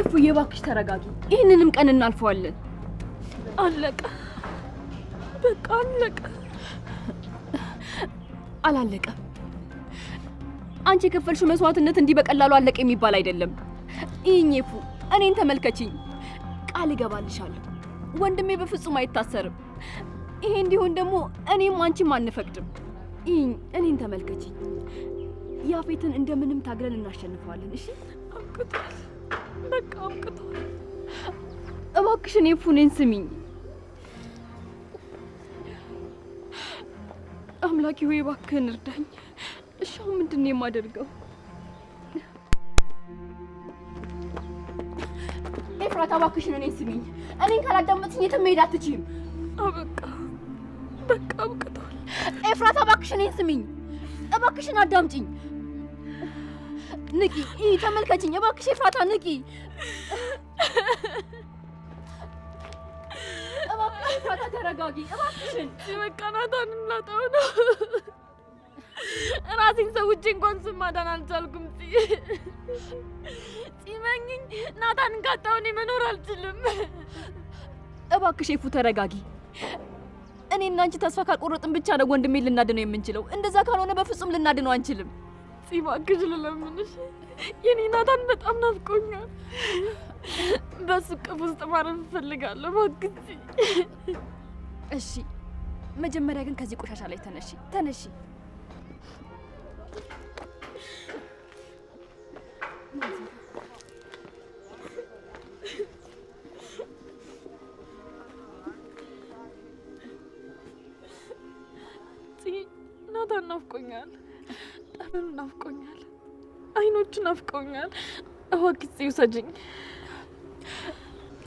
ኤፉዬ እባክሽ ተረጋጊ። ይህንንም ቀን እናልፈዋለን። አለቀ፣ በቃ አለቀ። አላለቀም። አንቺ የከፈልሽው መስዋዕትነት እንዲህ በቀላሉ አለቀ የሚባል አይደለም። ይህኝ ኤፉ፣ እኔን ተመልከችኝ። ቃል እገባልሻለሁ ወንድሜ በፍጹም አይታሰርም። ይሄ እንዲሆን ደግሞ እኔም አንቺም አንፈቅድም። ይህኝ እኔን ተመልከችኝ። ያፌትን እንደምንም ታግለን እናሸንፈዋለን። እሺ? አብቅቷል፣ በቃ አብቅቷል። እባክሽን ኤፉ እኔን ስሚኝ። አምላኬ ሆይ እባክህን እርዳኝ። እሺ አሁን ምንድን ነው የማደርገው? ኤፍራታ እባክሽን እኔን ስሚኝ። እኔን ካላዳመጥሽኝ የትም መሄድ አትችይም። አበቃ፣ በቃ አብቅቷል። ኤፍራታ እባክሽን እኔን ስሚኝ። እባክሽን አዳምጪኝ። ንቂ፣ ተመልከችኝ። እባክሽ ኤፍራታ ንቂ። እባክሽ ኤፍራታ ተረጋጊ። እባክሽን በቃ ናታንን ላጣው ነው። ራሴን ሰውቼ እንኳን ስም ማዳን አልቻልኩም። ፂመኝኝ ናታንን ካጣሁ እኔ መኖር አልችልም። እባክሽ ኤፉ ተረጋጊ። እኔና አንቺ ተስፋ ካልቆረጥን ብቻ ነው ወንድሜን ልናድነው የምንችለው። እንደዛ ካልሆነ በፍጹም ልናድነው አንችልም። እባክሽ ልለምንሽ፣ የኔ ናታን በጣም ናፍቆኛል። በሱ እቅፍ ውስጥ ማረፍ እፈልጋለሁ። እባክሽ። እሺ፣ መጀመሪያ ግን ከዚህ ቆሻሻ ላይ ተነሺ፣ ተነሺ። ናታን ናፍቆኛል፣ ጠረኑ ናፍቆኛል፣ አይኖቹ ናፍቆኛል። እባክሽ ውሰጂኝ።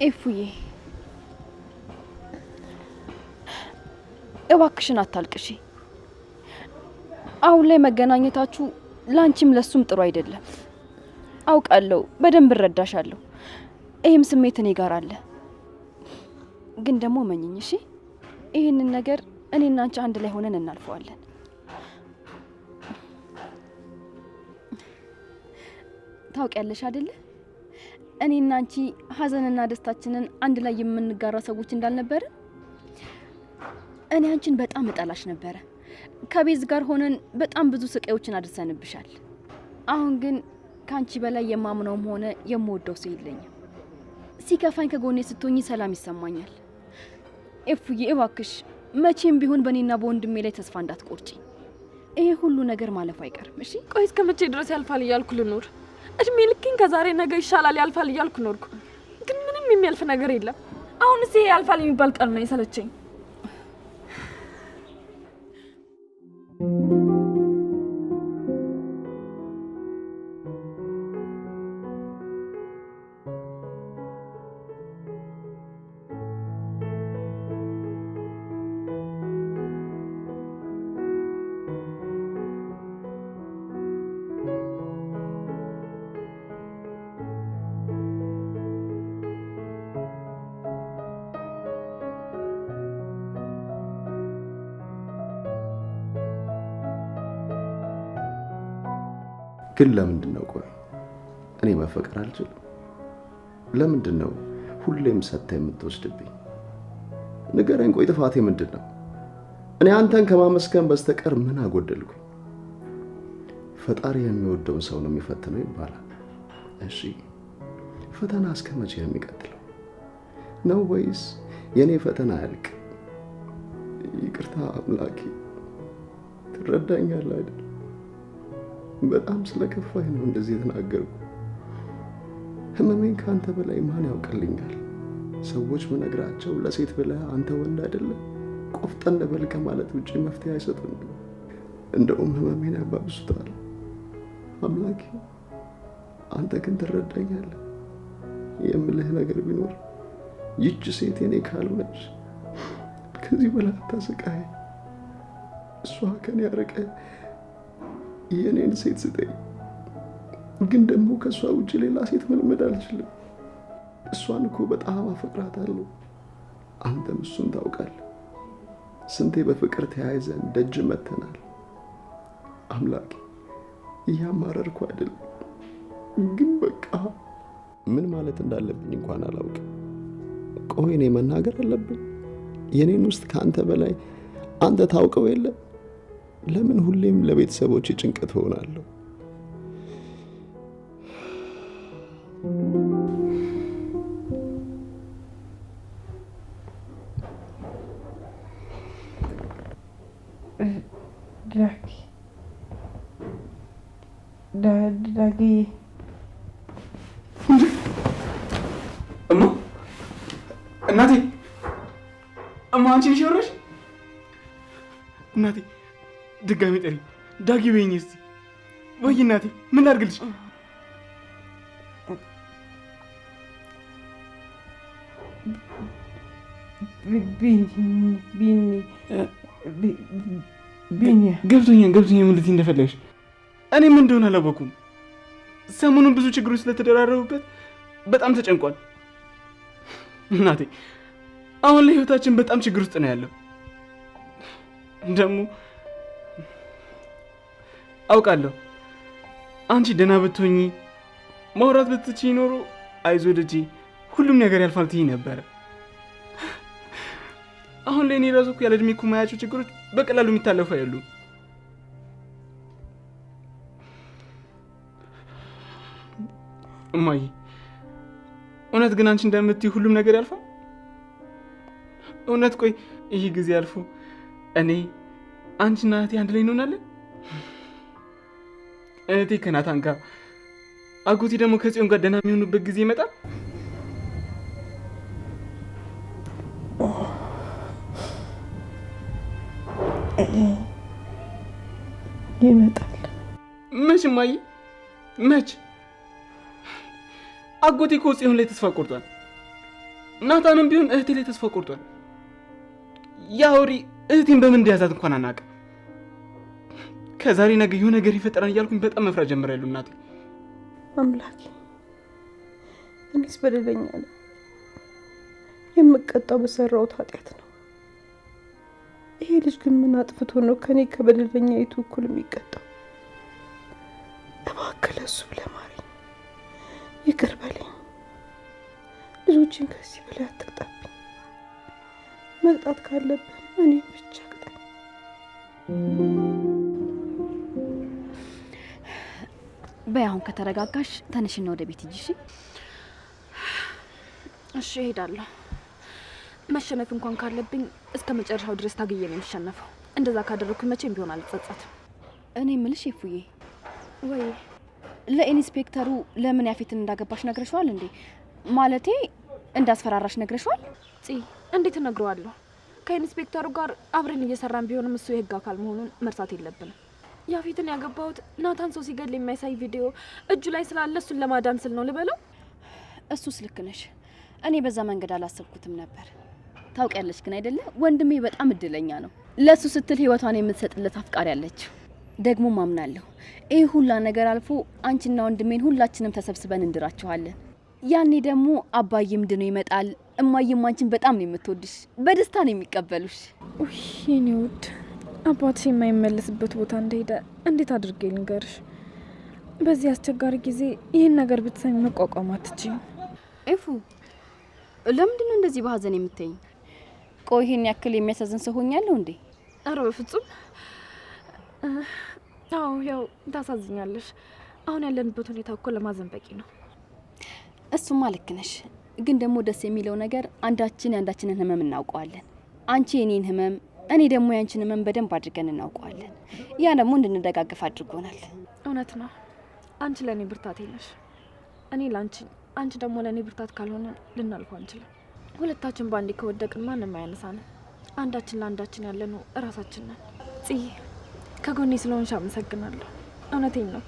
ኤፉዬ እባክሽን አታልቅሺ። አሁን ላይ መገናኘታችሁ ላንቺም ለሱም ጥሩ አይደለም። አውቃለሁ፣ በደንብ እረዳሻለሁ። ይህም ስሜት እኔ ጋር አለ። ግን ደግሞ መኝኝ እሺ። ይህንን ነገር እኔና አንቺ አንድ ላይ ሆነን እናልፈዋለን። ታውቂያለሽ አይደለ? እኔና አንቺ ሀዘንና ደስታችንን አንድ ላይ የምንጋራ ሰዎች እንዳልነበረ። እኔ አንቺን በጣም እጠላሽ ነበረ። ከቤዝ ጋር ሆነን በጣም ብዙ ስቃዮችን አድርሰንብሻል። አሁን ግን ከአንቺ በላይ የማምነውም ሆነ የምወደው ሰው የለኝም። ሲከፋኝ ከጎኔ ስትሆኚ ሰላም ይሰማኛል። ኤፉዬ እባክሽ መቼም ቢሆን በእኔና በወንድሜ ላይ ተስፋ እንዳትቆርጪ። ይሄ ሁሉ ነገር ማለፉ አይቀርም። እሺ? ቆይ እስከ መቼ ድረስ ያልፋል እያልኩ ልኖር? እድሜ ልኬን ከዛሬ ነገ ይሻላል ያልፋል እያልኩ ኖርኩ፣ ግን ምንም የሚያልፍ ነገር የለም። አሁንስ ይሄ ያልፋል የሚባል ቃል ነው የሰለቸኝ። ግን ለምንድን ነው ቆይ እኔ መፈቀር አልችልም? ለምንድን ነው ሁሌም ሰጥተህ የምትወስድብኝ? ንገረኝ። ቆይ ጥፋቴ ምንድን ነው? እኔ አንተን ከማመስገን በስተቀር ምን አጎደልኩኝ? ፈጣሪ የሚወደውን ሰው ነው የሚፈትነው ይባላል። እሺ ፈተና እስከ መቼ ነው የሚቀጥለው? ነው ወይስ የኔ ፈተና አያልቅ? ይቅርታ አምላኬ፣ ትረዳኛለህ አይደል? በጣም ስለከፋኝ ነው እንደዚህ የተናገርኩ። ህመሜን ከአንተ በላይ ማን ያውቅልኛል? ሰዎች ምነግራቸው ለሴት ብለህ አንተ ወንድ አይደለ ቆፍጠን በል ከማለት ውጭ መፍትሄ አይሰጡኝም። እንደውም ህመሜን ያባብሱታል። አምላኬ አንተ ግን ትረዳኛለህ። የምልህ ነገር ቢኖር ይህች ሴት የኔ ካልሆነች ከዚህ በላይ አታሰቃይ። እሷ ከኔ ያረቀ የኔን ሴት ስጠኝ። ግን ደግሞ ከእሷ ውጭ ሌላ ሴት መልመድ አልችልም። እሷን እኮ በጣም አፈቅራታለሁ። አንተም እሱን ታውቃለህ። ስንቴ በፍቅር ተያይዘን ደጅ መተናል። አምላኬ እያማረርኩ አይደለም፣ ግን በቃ ምን ማለት እንዳለብኝ እንኳን አላውቅም። ቆይ እኔ መናገር አለብኝ? የኔን ውስጥ ከአንተ በላይ አንተ ታውቀው የለ? ለምን ሁሌም ለቤተሰቦቼ ጭንቀት ሆናለሁ? ዳጊ ዳጊ እማ፣ እናቴ፣ እማ አንቺ ነሽ ያወራሽ? እናቴ ድጋሚ ጠሪ ዳጊ በይኝ እስቲ። ወይ እናቴ ምን ላድርግልሽ? ቢኒ ቢኒ ገብቶኛል ገብቶኛል ምን ልትይ እንደፈለግሽ። እኔ ምን እንደሆነ አላወኩም። ሰሞኑን ብዙ ችግሮች ስለተደራረቡበት በጣም ተጨንቋል። እናቴ አሁን ላይ ህይወታችን በጣም ችግር ውስጥ ነው ያለው። ደግሞ አውቃለሁ አንቺ ደህና ብትሆኚ ማውራት ብትችይ ኖሮ አይዞህ ልጄ ሁሉም ነገር ያልፋል ትይኝ ነበረ። አሁን ላይ እኔ ራሱ እኮ ያለ እድሜ እኮ የማያቸው ችግሮች በቀላሉ የሚታለፉ አይደሉም። እማዬ እውነት ግን አንቺ እንደምትይው ሁሉም ነገር ያልፋል? እውነት ቆይ ይህ ጊዜ አልፎ እኔ አንቺና እህቴ አንድ ላይ እንሆናለን? እህቴ ከናታን ጋር፣ አጎቴ ደግሞ ከጽዮን ጋር ደህና የሚሆኑበት ጊዜ ይመጣል? ይመጣል። መች እማዬ መች? አጎቴ እኮ ጽዮን ላይ ተስፋ ቆርጧል። ናታንም ቢሆን እህቴ ላይ ተስፋ ቆርጧል። ያ አውሬ እህቴን በምን እንደያዛት እንኳን አናውቅም። ከዛሬ ነገ የሆነ ነገር ይፈጠራል እያልኩኝ በጣም መፍራት ጀምሬያለሁ እናቴ። አምላኬ እኔስ በደለኛ ነኝ። የምቀጣው በሰራሁት ኃጢአት ነው። ይሄ ልጅ ግን ምን አጥፍቶ ነው ከኔ ከበደለኛይቱ እኩል የሚቀጣው? እባክህ ለእሱ ብለህ ማረኝ፣ ይቅር በለኝ። ልጆችን ከዚህ በላይ አትቅጣብኝ። መቅጣት ካለብህ እኔም ብቻ ቅጣኝ። በይ አሁን ከተረጋጋሽ ተነሽና ወደ ቤት ሂጂ። እሺ? እሺ እሄዳለሁ። መሸነፍ እንኳን ካለብኝ እስከ መጨረሻው ድረስ ታግዬ ነው የምሸነፈው። እንደዛ ካደረኩኝ መቼም ቢሆን አልጸጸትም። እኔ የምልሽ ኤፉዬ፣ ወይ ለኢንስፔክተሩ ለምን ያፌትን እንዳገባሽ ነግረሽዋል እንዴ? ማለቴ እንዳስፈራራሽ ነግረሽዋል? ጽ እንዴት እነግረዋለሁ? ከኢንስፔክተሩ ጋር አብረን እየሰራን ቢሆንም እሱ የህግ አካል መሆኑን መርሳት የለብንም። ያፌትን ያገባሁት ናታን ሰው ሲገድል የሚያሳይ ቪዲዮ እጁ ላይ ስላለ እሱን ለማዳን ስል ነው ልበለው? እሱስ ልክ ነሽ። እኔ በዛ መንገድ አላሰብኩትም ነበር። ታውቂያለሽ ግን አይደለ ወንድሜ በጣም እድለኛ ነው። ለሱ ስትል ህይወቷን የምትሰጥለት አፍቃሪ አለችው። ደግሞ ማምናለሁ ይህ ሁላ ነገር አልፎ አንቺና ወንድሜን ሁላችንም ተሰብስበን እንድራችኋለን። ያኔ ደግሞ አባዬም ድኖ ይመጣል። እማዬም አንቺን በጣም ነው የምትወድሽ፣ በደስታ ነው የሚቀበሉሽ። ውይ የኔ ውድ አባትሽ የማይመለስበት ቦታ እንደሄደ እንዴት አድርጌ ልንገርሽ? በዚህ አስቸጋሪ ጊዜ ይህን ነገር ብትሰሚ መቋቋም አትችይም። ኤፉ ለምንድን ነው እንደዚህ በሀዘን የምትይኝ? ቆይ ይሄን ያክል የሚያሳዝን ሰው ሆኛለሁ እንዴ? ኧረ በፍጹም። አዎ ያው ታሳዝኛለሽ። አሁን ያለንበት ሁኔታ እኮ ለማዘን በቂ ነው። እሱማ ልክ ነሽ። ግን ደግሞ ደስ የሚለው ነገር አንዳችን የአንዳችንን ህመም እናውቀዋለን። አንቺ የኔን ህመም፣ እኔ ደግሞ ያንቺን ህመም በደንብ አድርገን እናውቀዋለን። ያ ደግሞ እንድንደጋገፍ አድርጎናል። እውነት ነው። አንቺ ለእኔ ብርታቴ ነሽ፣ እኔ ለአንቺ፣ አንቺ ደግሞ ለእኔ ብርታት ካልሆነ ልናልፈው አንችልም። ሁለታችን በአንዴ ከወደቅን ማንም አያነሳንም። አንዳችን ለአንዳችን ያለነው እራሳችን ነን። ጽዬ ከጎኔ ስለሆንሽ አመሰግናለሁ። እውነቴን ነው።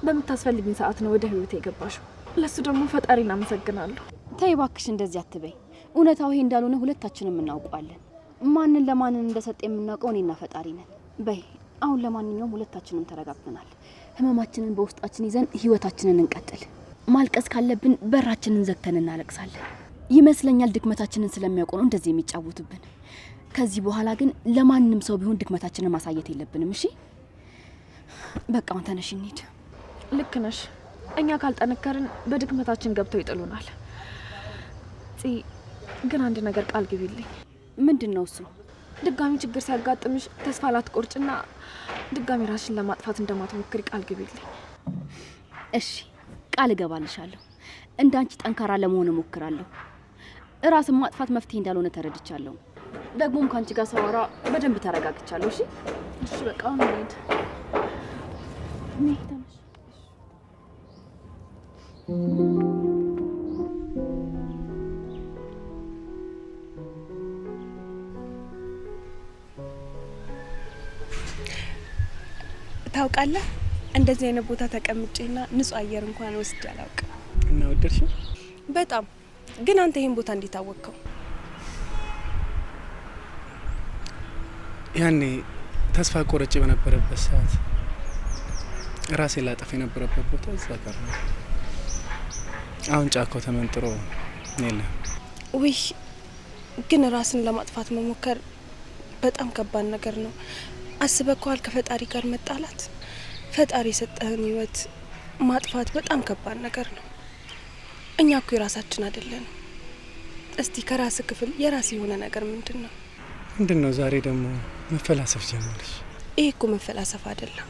በምታስፈልግኝ ሰዓት ነው ወደ ህይወቴ የገባሽው። ለሱ ደግሞ ፈጣሪን አመሰግናለሁ። ተይ እባክሽ እንደዚህ አትበይ። እውነታው ይሄ እንዳልሆነ ሁለታችንም እናውቀዋለን። ማንን ለማንን እንደሰጠ የምናውቀው እኔና ፈጣሪ ነን። በይ አሁን ለማንኛውም ሁለታችንም ተረጋግተናል። ህመማችንን በውስጣችን ይዘን ህይወታችንን እንቀጥል። ማልቀስ ካለብን በራችንን ዘግተን እናለቅሳለን። ይመስለኛል ድክመታችንን ስለሚያውቁ ነው እንደዚህ የሚጫወቱብን። ከዚህ በኋላ ግን ለማንም ሰው ቢሆን ድክመታችንን ማሳየት የለብንም። እሺ? በቃ አሁን ተነሽ እንሂድ። ልክ ነሽ። እኛ ካልጠነከርን በድክመታችን ገብተው ይጥሉናል። ጽ ግን አንድ ነገር ቃል ግቢልኝ። ምንድነው እሱ? ድጋሚ ችግር ሲያጋጥምሽ ተስፋ ላትቆርጭና ድጋሚ ራስሽን ለማጥፋት እንደማትሞክሪ ቃል ግቢልኝ። እሺ ቃል እገባልሻለሁ። እንዳንቺ ጠንካራ ለመሆን እሞክራለሁ። ራስን ማጥፋት መፍትሄ እንዳልሆነ ተረድቻለሁ። ደግሞም ካንቺ ጋር ሳወራ በደንብ ተረጋግቻለሁ። እሺ እሺ፣ በቃ አሁን እንሂድ። ነይ ተነሽ። ታውቃለህ፣ እንደዚህ አይነት ቦታ ተቀምጬና ንጹህ አየር እንኳን ወስጄ አላውቅም። እና ወደድሽው? በጣም። ግን አንተ ይሄን ቦታ እንዴት አወቅከው? ያኔ ተስፋ ቆርጬ በነበረበት ሰዓት ራሴን ላጠፋ የነበረበት ቦታ እዛ ጋር ነው። አሁን ጫካው ተመንጥሮ የለም። ውይ ግን ራስን ለማጥፋት መሞከር በጣም ከባድ ነገር ነው። አስበከዋል? ከፈጣሪ ጋር መጣላት፣ ፈጣሪ የሰጠህን ህይወት ማጥፋት በጣም ከባድ ነገር ነው። እኛ እኮ የራሳችን አይደለንም። እስቲ ከራስ ክፍል የራስ የሆነ ነገር ምንድነው? ምንድነው ዛሬ ደግሞ መፈላሰፍ ጀመርሽ? ይሄ እኮ መፈላሰፍ አይደለም።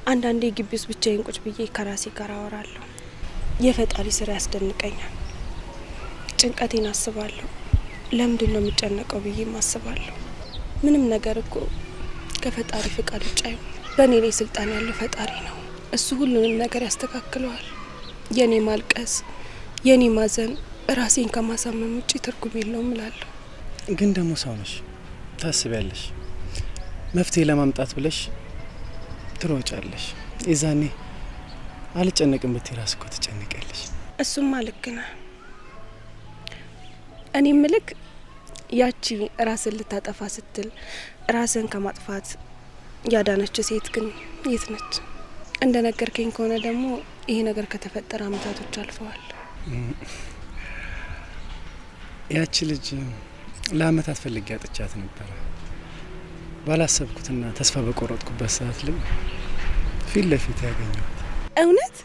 አንዳንዴ ግቢ ውስጥ ብቻዬን ቁጭ ብዬ ከራሴ ጋር አወራለሁ። የፈጣሪ ስራ ያስደንቀኛል። ጭንቀቴን አስባለሁ። ለምንድን ነው የምጨነቀው ብዬም አስባለሁ። ምንም ነገር እኮ ከፈጣሪ ፍቃድ ውጭ አይሆንም። በእኔ ላይ ስልጣን ያለው ፈጣሪ ነው። እሱ ሁሉንም ነገር ያስተካክለዋል። የኔ ማልቀስ፣ የኔ ማዘን ራሴን ከማሳመም ውጭ ትርጉም የለውም እላለሁ። ግን ደግሞ ሰው ነሽ፣ ታስቢያለሽ። መፍትሄ ለማምጣት ብለሽ ትሮጫለሽ። የዛኔ አልጨነቅም ብትይ ራስ እኮ ትጨነቂያለሽ። እሱማ ልክ ነህ። እኔ ምልክ ያቺ ራስን ልታጠፋ ስትል ራስን ከማጥፋት ያዳነች ሴት ግን የት ነች? እንደነገርከኝ ከሆነ ደግሞ ይሄ ነገር ከተፈጠረ አመታቶች አልፈዋል። ያቺ ልጅ ለአመታት ፈልጌ አጥቻት ነበር። ባላሰብኩትና ተስፋ በቆረጥኩበት ሰዓት ላይ ፊት ለፊት ያገኘኋት። እውነት?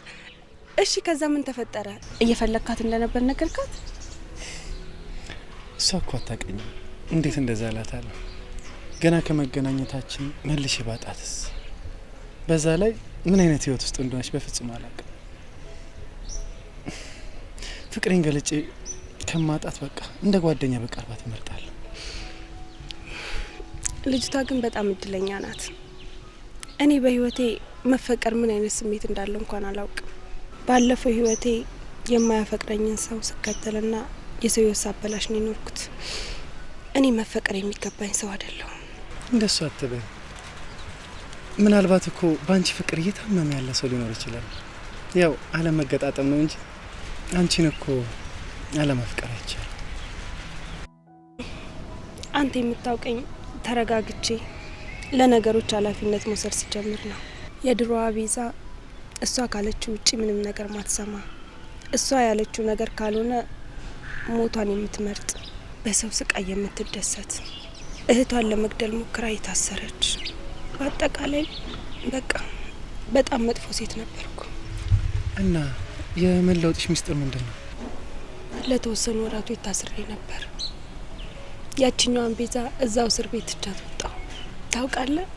እሺ፣ ከዛ ምን ተፈጠረ? እየፈለግካት እንደነበር ነገርካት? እሷ እኮ አታውቀኝም። እንዴት እንደዛ እላታለሁ? ገና ከመገናኘታችን መልሼ ባጣትስ? በዛ ላይ ምን አይነት ህይወት ውስጥ እንደሆነች በፍጹም አላውቅም። ፍቅሬን ገልጬ ከማጣት በቃ እንደ ጓደኛ በቀርባት እመርጣለሁ። ልጅቷ ግን በጣም እድለኛ ናት። እኔ በህይወቴ መፈቀር ምን አይነት ስሜት እንዳለው እንኳን አላውቅም። ባለፈው ህይወቴ የማያፈቅረኝን ሰው ስከተልና የሰው ህይወት ሳበላሽ ነው የኖርኩት። እኔ መፈቀር የሚገባኝ ሰው አይደለሁም። እንደሱ አትበይ። ምናልባት እኮ ባንቺ ፍቅር እየታመመ ያለ ሰው ሊኖር ይችላል። ያው አለመገጣጠም ነው እንጂ አንቺን እኮ አለማፍቀር አይቻልም። አንተ የምታውቀኝ ተረጋግቼ ለነገሮች ኃላፊነት መውሰድ ሲጀምር ነው። የድሮዋ ቤዛ እሷ ካለችው ውጪ ምንም ነገር ማትሰማ፣ እሷ ያለችው ነገር ካልሆነ ሞቷን የምትመርጥ፣ በሰው ስቃይ የምትደሰት፣ እህቷን ለመግደል ሞክራ የታሰረች፣ በአጠቃላይ በቃ በጣም መጥፎ ሴት ነበርኩ። እና የመለወጥሽ ሚስጥር ምንድን ነው? ለተወሰኑ ወራቶች ታስሬ ነበር። ያቺኛዋን ቤዛ እዛው እስር ቤት ትቻት ወጣሁ። ታውቃለህ፣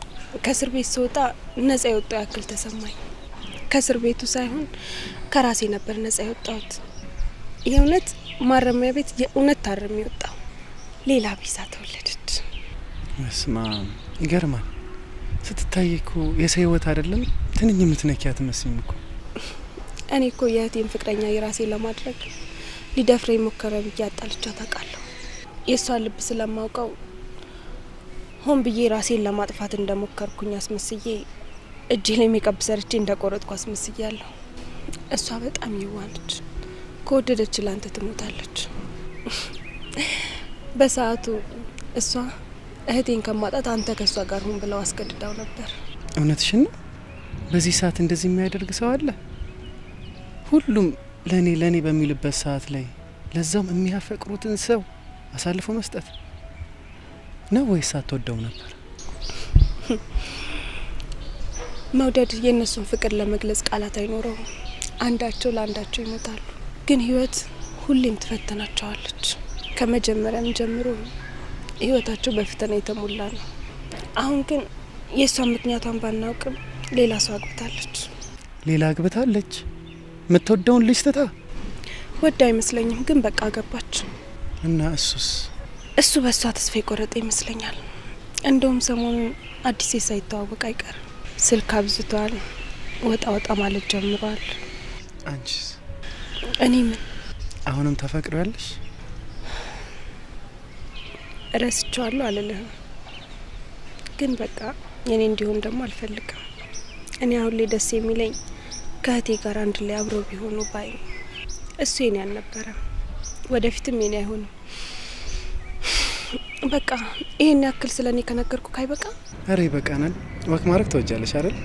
ከእስር ቤት ስወጣ ነጻ የወጣው ያክል ተሰማኝ። ከእስር ቤቱ ሳይሆን ከራሴ ነበር ነጻ የወጣሁት። የእውነት ማረሚያ ቤት የእውነት ታርሜ ወጣሁ። ሌላ ቤዛ ተወለደች። በስመ አብ፣ ይገርማል። ስትታይ እኮ የሰው ህይወት አይደለም ትንኝ የምትነኪ አትመስይም እኮ። እኔ እኮ የእህቴን ፍቅረኛ የራሴ ለማድረግ ሊደፍረኝ ሞከረ ብዬ አጣልቻት አውቃለሁ። የእሷን ልብ ስለማውቀው ሆን ብዬ ራሴን ለማጥፋት እንደሞከርኩኝ አስመስዬ እጄ ላይ ሜካፕ ሰርቼ እንደቆረጥኩ አስመስያለሁ። እሷ በጣም የዋህ ነች። ከወደደች ላንተ ትሞታለች። በሰዓቱ እሷ እህቴን ከማጣት አንተ ከእሷ ጋር ሁን ብለው አስገድዳው ነበር። እውነትሽን ነው? በዚህ ሰዓት እንደዚህ የሚያደርግ ሰው አለ? ሁሉም ለኔ ለኔ በሚልበት ሰዓት ላይ ለዛውም የሚያፈቅሩትን ሰው አሳልፎ መስጠት ነው ወይስ አትወደው ነበር? መውደድ የእነሱን ፍቅር ለመግለጽ ቃላት አይኖረውም። አንዳቸው ለአንዳቸው ይሞታሉ። ግን ህይወት ሁሌም ትፈተናቸዋለች። ከመጀመሪያም ጀምሮ ህይወታቸው በፈተና የተሞላ ነው። አሁን ግን የእሷን ምክንያቷን ባናውቅም ሌላ ሰው አግብታለች። ሌላ አግብታለች? የምትወደውን ልጅ ትታ? ወዳ አይመስለኝም፣ ግን በቃ አገባች። እና እሱስ? እሱ በእሷ ተስፋ የቆረጠ ይመስለኛል። እንደውም ሰሞኑን አዲስ ሴት ሳይተዋወቅ አይቀርም። ስልክ አብዝቷል፣ ወጣ ወጣ ማለት ጀምሯል። አንቺስ? እኔ ምን አሁንም ታፈቅሪዋለሽ? እረስቸዋለሁ አልልህም፣ ግን በቃ የኔ እንዲሆን ደግሞ አልፈልግም። እኔ አሁን ላይ ደስ የሚለኝ ከእህቴ ጋር አንድ ላይ አብረው ቢሆኑ ባይ ነው። እሱ የኔ አልነበረም፣ ወደፊትም የኔ አይሆንም። በቃ ይሄን ያክል ስለኔ ከነገርኩ ካይበቃ? ኧረ ይበቃናል። Walk ማድረግ ትወጃለሽ አይደል?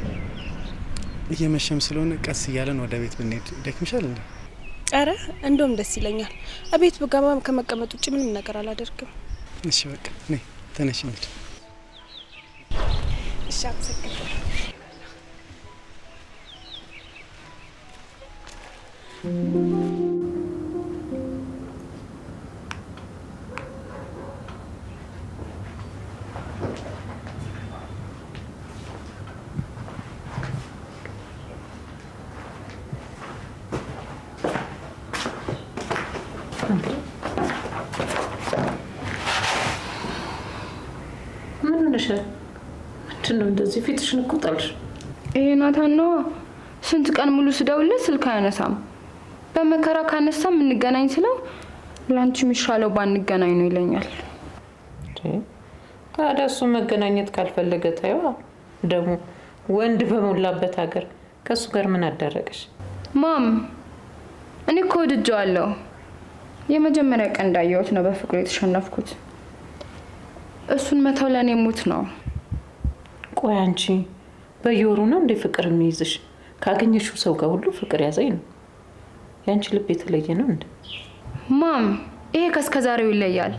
እየመሸም ስለሆነ ቀስ እያለን ወደ ቤት ብንሄድ ይደክምሻል እንዴ? ኧረ እንደውም ደስ ይለኛል። እቤት ብገባም ከመቀመጥ ውጭ ምንም ነገር አላደርግም። እሺ በቃ ነይ ተነሽ እንሂድ። እሺ አመሰግናለሁ። ምን ሆነሻል? ምንድን ነው እንደዚህ ፊትሽን እኮ ጣልሽ? ይሄ ናታን ነዋ። ስንት ቀን ሙሉ ስደውልለት ስልክ አያነሳም። በመከራ ካነሳም እንገናኝ ስለው ላንቺ የሚሻለው ባንገናኝ ነው ይለኛል። ታዲያ እሱ መገናኘት ካልፈለገ ታይዋ። ደግሞ ወንድ በሞላበት ሀገር ከእሱ ጋር ምን አዳረቀሽ? ማም እኔ እኮ ወድጄዋለሁ። የመጀመሪያ ቀን እንዳየሁት ነው በፍቅሩ የተሸነፍኩት። እሱን መተው ለእኔ ሙት ነው። ቆይ አንቺ በየወሩ ነው እንዴ ፍቅር የሚይዝሽ? ካገኘሽው ሰው ጋር ሁሉ ፍቅር ያዘኝ ነው። ያንቺ ልብ የተለየ ነው እንዴ? ማም ይሄ ከእስከዛሬው ይለያል።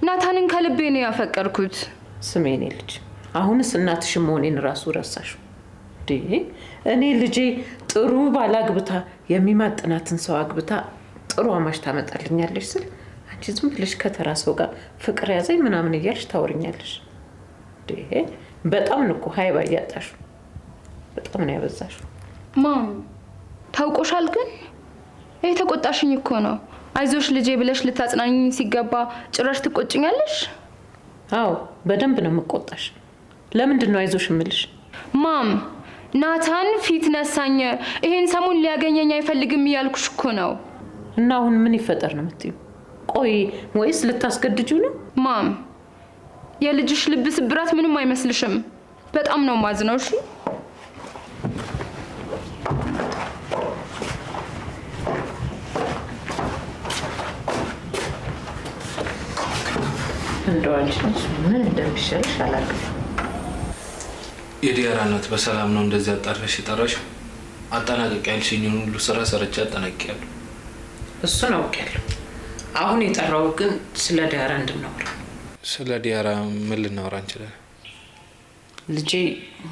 ናታንን ከልቤ ነው ያፈቀርኩት። ስሜ የኔ ልጅ፣ አሁንስ እናትሽ መሆኔን ራሱ ረሳሽው። እኔ ልጄ ጥሩ ባል አግብታ የሚማጥናትን ሰው አግብታ ጥሩ አማች ታመጣልኛለሽ ስል አንቺ ዝም ብለሽ ከተራ ሰው ጋር ፍቅር ያዘኝ ምናምን እያልሽ ታወሪኛለሽ። በጣም ነው እኮ ሀይባ እያጣሽው፣ በጣም ነው ያበዛሽው። ማም ታውቆሻል ግን ይሄ ተቆጣሽኝ እኮ ነው። አይዞሽ ልጄ ብለሽ ልታጽናኝኝ ሲገባ ጭራሽ ትቆጭኛለሽ። አዎ በደንብ ነው የምቆጣሽ። ለምንድን ነው አይዞሽ እምልሽ? ማም ናታን ፊት ነሳኝ፣ ይሄን ሰሞን ሊያገኘኝ አይፈልግም እያልኩሽ እኮ ነው። እና አሁን ምን ይፈጠር ነው የምትይው? ቆይ ወይስ ልታስገድጂው ነው? ማም የልጅሽ ልብ ስብራት ምንም አይመስልሽም? በጣም ነው ማዝነው። እሺ እንደው አንቺ ምን እንደሚሻልሽ አላውቅም። የዲያራ እናት በሰላም ነው እንደዚህ አጣርፈሽ የጠራሽው? አጠናቅቅ ያልሽኝን ሁሉ ስራ ሰርቼ አጠናቅቄያለሁ። እሱን አውቄያለሁ። አሁን የጠራው ግን ስለ ዲያራ እንድናወራ። ስለ ዲያራ ምን ልናወራ እንችላለን? ልጄ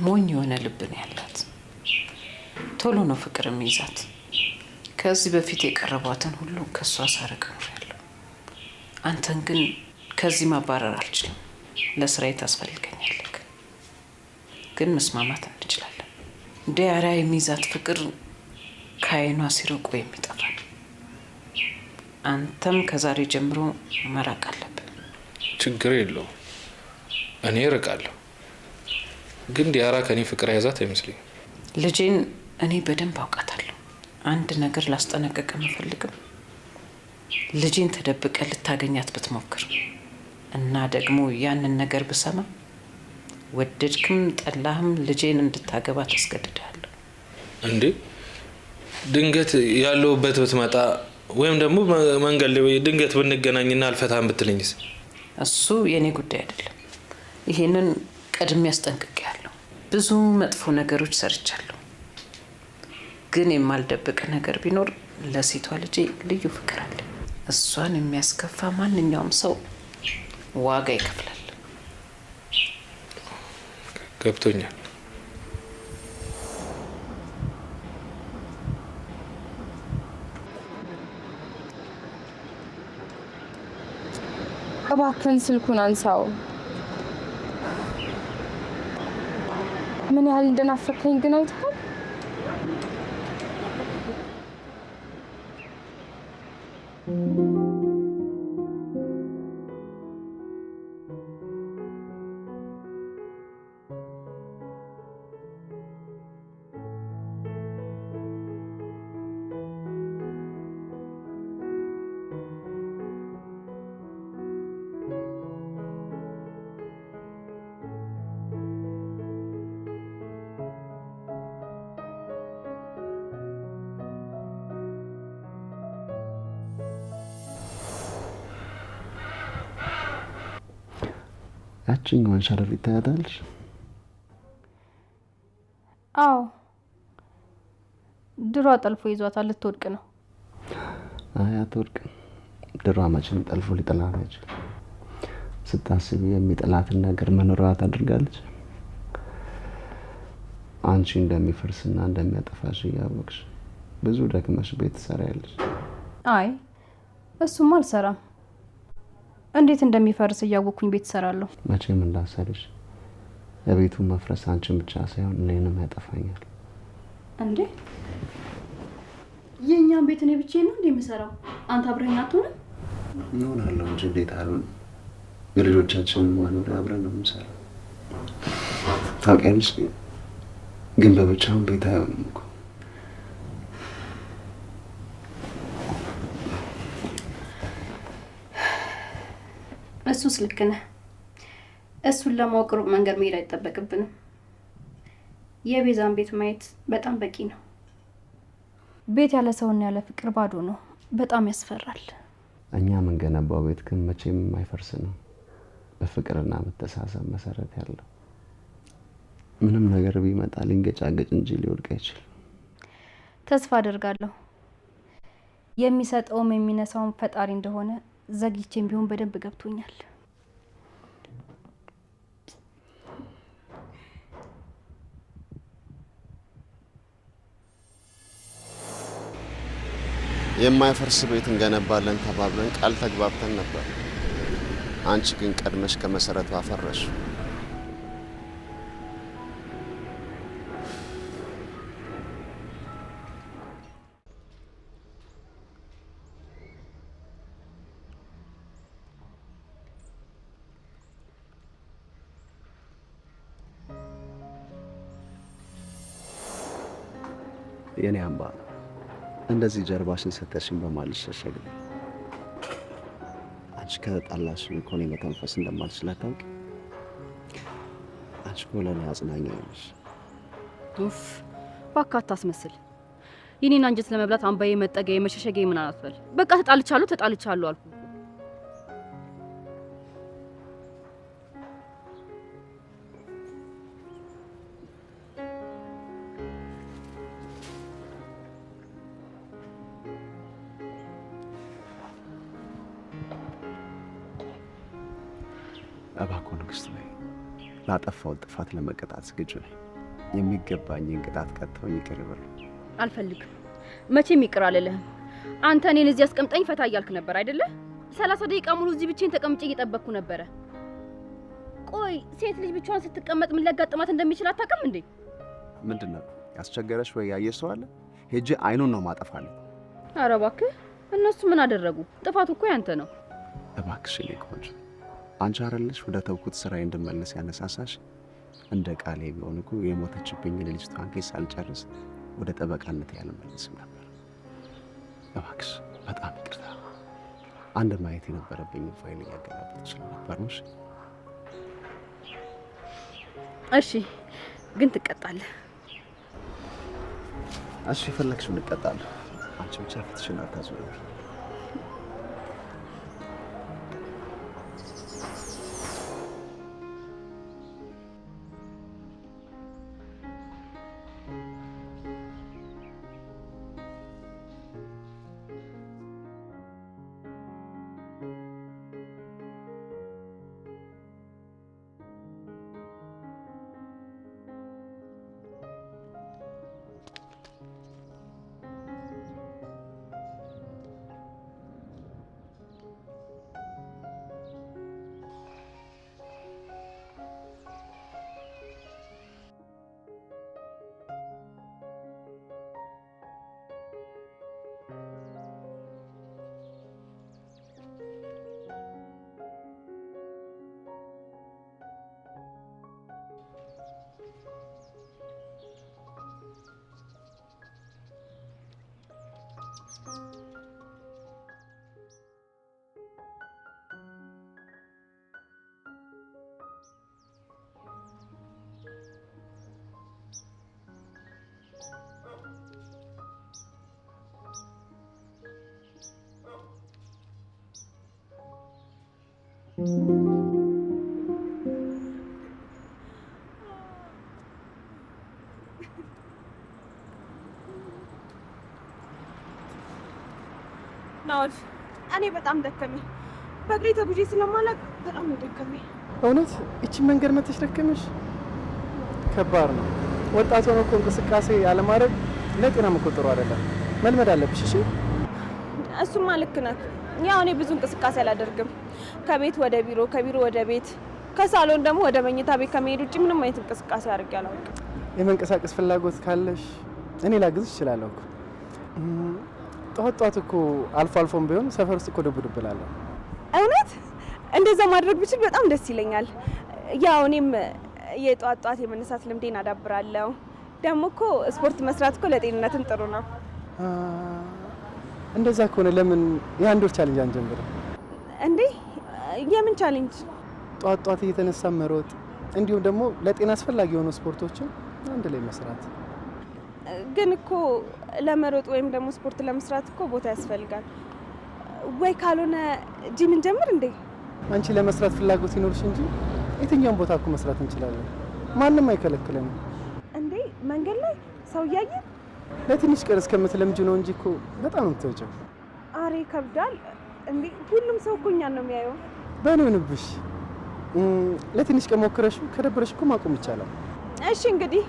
ሞኝ የሆነ ልብ ነው ያላት። ቶሎ ነው ፍቅር የሚይዛት። ከዚህ በፊት የቀረቧትን ሁሉ ከእሷ ሳርቅ ኖሬያለሁ። አንተን ግን ከዚህ ማባረር አልችልም። ለስራዬ ታስፈልገኛለህ። ግን መስማማት እንችላለን። ዲያራ የሚይዛት ፍቅር ከዓይኗ ሲርቆ የሚጠፋ ነው። አንተም ከዛሬ ጀምሮ መራቅ አለብህ። ችግር የለውም፣ እኔ እርቃለሁ። ግን ዲያራ ከኔ ፍቅር የያዛት አይመስለኝም። ልጄን እኔ በደንብ አውቃታለሁ። አንድ ነገር ላስጠነቅቅ የምፈልግም ልጄን ተደብቀ ልታገኛት ብትሞክር እና ደግሞ ያንን ነገር ብሰማ ወደድክም ጠላህም ልጄን እንድታገባ ታስገድድሃለሁ። እንዴ ድንገት ያለሁበት ብትመጣ ወይም ደግሞ መንገድ ላይ ድንገት ብንገናኝና አልፈታም ብትለኝስ? እሱ የኔ ጉዳይ አይደለም። ይሄንን ቀድሜ አስጠንቅቄያለሁ። ብዙ መጥፎ ነገሮች ሰርቻለሁ። ግን የማልደብቅ ነገር ቢኖር ለሴቷ ልጄ ልዩ ፍቅር አለ። እሷን የሚያስከፋ ማንኛውም ሰው ዋጋ ይከፍላል። ገብቶኛል። እባክህን ስልኩን አንሳው። ምን ያህል እንደናፈከኝ ግን አይተሃል? ያችኛዋን ሸረሪት ታያታለሽ? አዎ፣ ድሯ ጠልፎ ይዟታል። ልትወድቅ ነው። አይ አትወድቅም። ድሯ መቼም ጠልፎ ሊጥላት አይችልም። ስታስቢ የሚጥላትን ነገር መኖሪያዋ ታደርጋለች። አንቺ እንደሚፈርስና እንደሚያጠፋሽ እያወቅሽ ብዙ ደክመሽ ቤት ትሰሪያለሽ። አይ እሱማ አልሰራም። እንዴት እንደሚፈርስ እያወቅኩኝ ቤት እሰራለሁ? መቼም እንዳሰሪሽ የቤቱ መፍረስ አንቺን ብቻ ሳይሆን እኔንም ያጠፋኛል። እንዴ የእኛን ቤት እኔ ብቻዬን ነው እንዴ የምሰራው? አንተ አብረኸኝ አትሆንም? እሆናለሁ እንጂ እንዴት አልሆንም። የልጆቻችንን መኖሪያ አብረን ነው የምንሰራው። ታውቂያለሽ፣ ግን በብቻውን ቤት አይሆንም እኮ። እሱስ ልክ ነህ። እሱን ለማወቅ ሩቅ መንገድ መሄድ አይጠበቅብንም። የቤዛን ቤት ማየት በጣም በቂ ነው። ቤት ያለ ሰውና ያለ ፍቅር ባዶ ነው። በጣም ያስፈራል። እኛ የምንገነባው ቤት ግን መቼም የማይፈርስ ነው። በፍቅርና መተሳሰብ መሰረት ያለው ምንም ነገር ቢመጣ ሊንገጫገጭ እንጂ ሊወድቅ አይችልም። ተስፋ አደርጋለሁ የሚሰጠውም የሚነሳውም ፈጣሪ እንደሆነ ዘግይቼም ቢሆን በደንብ ገብቶኛል። የማይፈርስ ቤት እንገነባለን ተባብለን ቃል ተግባብተን ነበር። አንቺ ግን ቀድመሽ ከመሰረቱ አፈረሽ። የኔ አምባ፣ እንደዚህ ጀርባሽን ሰተሽኝ በማልሸሸግ ነው። አንቺ ከተጣላሽኝ እኮ እኔ መተንፈስ እንደማልችል አታውቂ። አንቺ እኮ ለእኔ አጽናኛ ነሽ። ኡፍ እባክህ አታስመስል። የኔን አንጀት ለመብላት አምባዬ መጠጊያዬ መሸሸጊያዬ ምናምን አትበል። በቃ ተጣልቻለሁ ተጣልቻለሁ አልኩህ። እባክዎ ንግስት በይ፣ ላጠፋሁት ጥፋት ለመቀጣት ዝግጁ ነኝ። የሚገባኝን ቅጣት ቀጥተውኝ ይቅር ይበሉ። አልፈልግም። መቼም ይቅር አልልህም። አንተ እኔን እዚህ አስቀምጠኝ ፈታ እያልክ ነበር አይደለ? 30 ደቂቃ ሙሉ እዚህ ብቻዬን ተቀምጬ እየጠበቅኩ ነበረ። ቆይ ሴት ልጅ ብቻዋን ስትቀመጥ ምን ሊያጋጥማት እንደሚችል አታውቅም እንዴ? ምንድን ነው ያስቸገረሽ? ወይ ያየሽ ሰው አለ? ሄጄ አይኑን ነው ማጠፋለት። ኧረ እባክህ እነሱ ምን አደረጉ? ጥፋቱ እኮ ያንተ ነው። እባክሽ የኔ ቆንጆ፣ አንቺ አይደለሽ ወደ ተውኩት ስራዬ እንድመለስ ያነሳሳሽ? እንደ ቃሌ ቢሆን እኮ የሞተችብኝን ልጅቷን case ሳልጨርስ ወደ ጠበቃነት ያልመለስም ነበር። እባክሽ በጣም ይቅርታ። አንድ ማየት የነበረብኝ ፋይል እያገላበጥኩ ስለነበር ነው። እሺ፣ ግን ትቀጣለህ። እሺ፣ የፈለግሽውን እቀጣለሁ። አንቺ ብቻ ፊትሽን አታዙሪ። ናኦል፣ እኔ በጣም ደከመኝ። በእግሬ ተጉዤ ስለማላውቅ በጣም ነው ደከመኝ። እውነት ይቺ መንገድ መተሽ ደከመሽ? ከባድ ነው። ወጣት ሆኖ እኮ እንቅስቃሴ ያለማድረግ ለጤናም እኮ ጥሩ አይደለም። መልመድ አለብሽ። እሺ። እሱማ ልክ ነህ። ያው እኔ ብዙ እንቅስቃሴ አላደርግም። ከቤት ወደ ቢሮ፣ ከቢሮ ወደ ቤት፣ ከሳሎን ደግሞ ወደ መኝታ ቤት ከመሄድ ውጭ ምንም አይነት እንቅስቃሴ አድርጌ አላውቅም። የመንቀሳቀስ ፍላጎት ካለሽ እኔ ላግዝሽ እችላለሁ እኮ። ጠዋት ጠዋት እኮ አልፎ አልፎም ቢሆን ሰፈር ውስጥ እኮ ዱብ ዱብ እላለሁ። እውነት እንደዛ ማድረግ ብችል በጣም ደስ ይለኛል። ያው እኔም የጠዋት ጠዋት የመነሳት ልምዴን አዳብራለሁ። ደግሞ እኮ ስፖርት መስራት እኮ ለጤንነትም ጥሩ ነው። እንደዛ ከሆነ ለምን የአንድ ወር challenge አንጀምርም? እንዴ የምን challenge? ጠዋት ጠዋት እየተነሳ መሮጥ፣ እንዲሁም ደግሞ ለጤና አስፈላጊ የሆኑ ስፖርቶችን አንድ ላይ መስራት። ግን እኮ ለመሮጥ ወይም ደግሞ ስፖርት ለመስራት እኮ ቦታ ያስፈልጋል። ወይ ካልሆነ ጂም እንጀምር እንዴ? አንቺ ለመስራት ፍላጎት ይኖርሽ እንጂ የትኛውም ቦታ እኮ መስራት እንችላለን። ማንም አይከለክለንም። እንዴ መንገድ ላይ ሰው እያየን? ለትንሽ ቀን እስከምትለምጂ ነው እንጂ እኮ በጣም ነው የምትወጪው። አሬ ይከብዳል እንዴ! ሁሉም ሰው እኮ እኛን ነው የሚያየው። በእኔ ይሁንብሽ። ለትንሽ ቀን ሞክረሽ ከደበረሽ እኮ ማቆም ይቻላል። እሺ እንግዲህ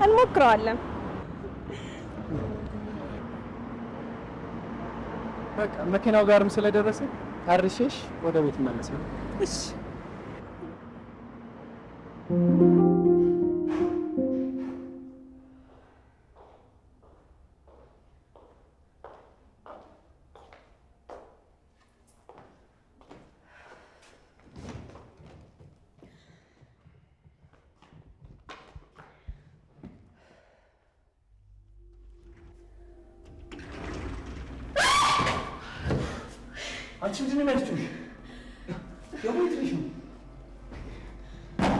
እንሞክረዋለን። በቃ መኪናው ጋርም ስለደረሰ አድርሼሽ ወደ ቤት እመለሳለሁ። እሺ። አንቺ ምንድን ነው የሚያስጮሽ? ደግሞ የት ነሽ ነው?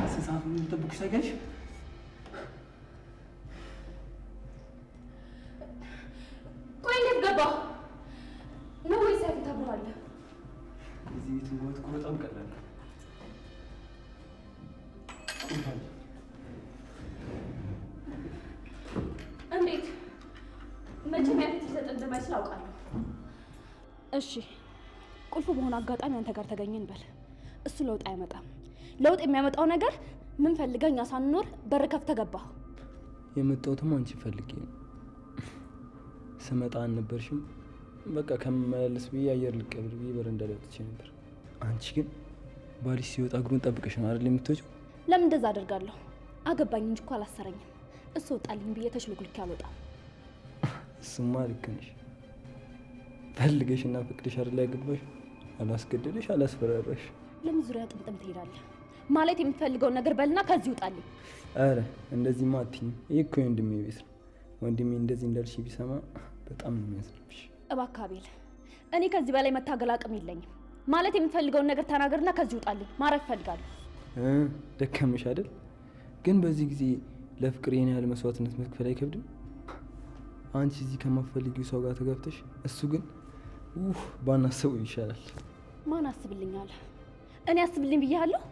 ስንት ሰዓት ነው የምጠብቅሽ ታውቂያለሽ? ቆይ እንዴት ገባ ነው ወይስ ያፌት አብሮህ አለ? እዚህ ቤት መግባት እኮ በጣም ቀላል ነው። እንዴት? መቼም ያፌት ሊሰጥ እንደማይችል አውቃለሁ። እሺ ቁልፉ በሆነ አጋጣሚ አንተ ጋር ተገኘ እንበል። እሱ ለውጥ አይመጣም። ለውጥ የሚያመጣው ነገር ምን ፈልገህ እኛ ሳንኖር በር ከፍተህ ገባህ። የመጣሁትም አንቺን ፈልጌ ነው። ስመጣ አልነበርሽም። በቃ ከምመላለስ ብዬ አየር ልቀበል ብዬ በረንዳ ላይ ወጥቼ ነበር። አንቺ ግን ባልሽ ሲወጣ እግሩን ጠብቀሽ ነው አይደል የምትወጪው? ለምን እንደዛ አደርጋለሁ? አገባኝ እንጂ እኮ አላሰረኝም። እሱ ወጣልኝ ብዬ ተሽሎክልኬ አልወጣም። እሱማ ልክ ነሽ። ፈልገሽ እና ፈቅደሽ አይደል ያገባሽ? አላስገደደሽ፣ አላስፈራራሽ። ለምን ዙሪያ ጥምጥም ትሄዳለህ? ማለት የምትፈልገውን ነገር በልና ከዚህ ውጣልኝ። አረ እንደዚህማ አትይኝም። ይህ እኮ የወንድሜ ቤት ነው። ወንድሜ እንደዚህ እንዳልሽ ቢሰማ በጣም ነው የሚያዝንብሽ። እባክህ አቤል፣ እኔ ከዚህ በላይ መታገል አቅም የለኝም። ማለት የምትፈልገውን ነገር ተናገርና ከዚህ ውጣልኝ። ማረፍ እፈልጋለሁ። ደከመሽ አይደል? ግን በዚህ ጊዜ ለፍቅር ይሄን ያህል መስዋዕትነት መክፈል አይከብድም? አንቺ እዚህ ከማትፈልጊው ሰው ጋር ተጋብተሽ እሱ ግን ባናስበው ይሻላል። ማን አስብልኛል? እኔ አስብልኝ ብያለሁ።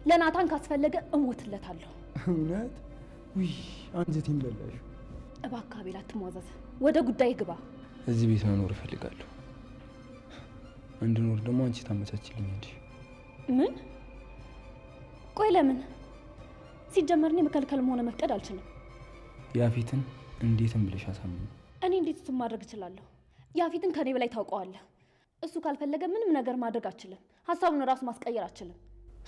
ለናታን ካስፈለገ እሞትለታለሁ። እውነት? ውይ አንጀቴን በላሽው። እባክህ አቤል አትሟዘዝ፣ ወደ ጉዳይ ግባ። እዚህ ቤት መኖር እፈልጋለሁ። እንድኖር ደግሞ አንቺ ታመቻችልኛለሽ። ምን? ቆይ ለምን? ሲጀመር እኔ መከልከልም ሆነ መፍቀድ አልችልም። ያፌትን እንዴትም ብለሽ አሳምኚ። እኔ እንዴት እሱን ማድረግ እችላለሁ? ያፌትን ከኔ በላይ ታውቀዋለህ። እሱ ካልፈለገ ምንም ነገር ማድረግ አልችልም። ሀሳቡን ራሱ ማስቀየር አልችልም።